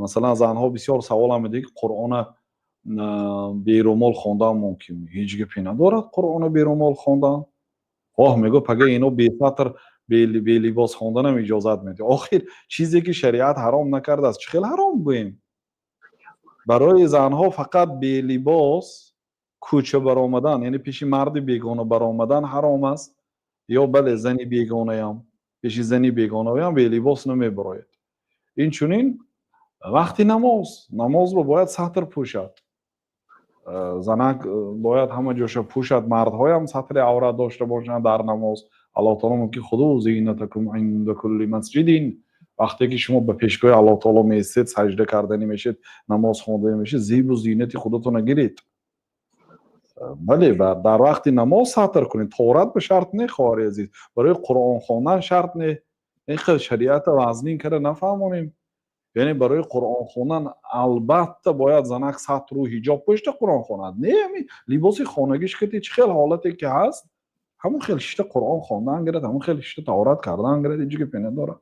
Масалан, занҳо бисёр саволам медиҳанд, ки Қуръона берумол хондан мумкин? Ҳеҷ гапе надорад Қуръона берумол хондан. Хоҳ мегӯ, пага ино бесатр, белибос хонданам иҷозат медиҳад. Охир, чизе ки шариат ҳаром накардааст, чӣ хел ҳаром гӯем? Барои занҳо фақат белибос кӯча баромадан, яъне пеши марди бегона баромадан ҳаром аст. Ё бале, зани бегонаям, пеши зани бегонаям белибос намебарояд. Инчунин вақти намоз, намозро бояд сатр пӯшад занак, бояд ҳама ҷоша пӯшад. Мардҳоям сатри аврат дошта бошанд дар намоз. Аллоҳ таоло мегӯяд ки خذوا زينتكم عند كل مسجد. Вақте ки шумо ба пешгоҳи Аллоҳ таоло меистед, саҷда карданӣ мешед, намоз хонданӣ мешед, зебу зинати худатонро гиред. Бале, дар вақти намоз сатр кунед. Таҳорат ба шарт не, хоҳари азиз, барои Қуръон хондан шарт не. Ин хел шариата вазнин карда нафаҳмонем. Яъне барои Қуръон хондан албатта бояд занак сатру ҳиҷоб пӯшида Қуръон хонад? Не, ами либоси хонагиш кати, чӣ хел ҳолате ки ҳаст, ҳамон хел шишта Қуръон хондан гирад, ҳамон хел шишта таҳорат кардан гирад, ҳеҷ гапе надорад.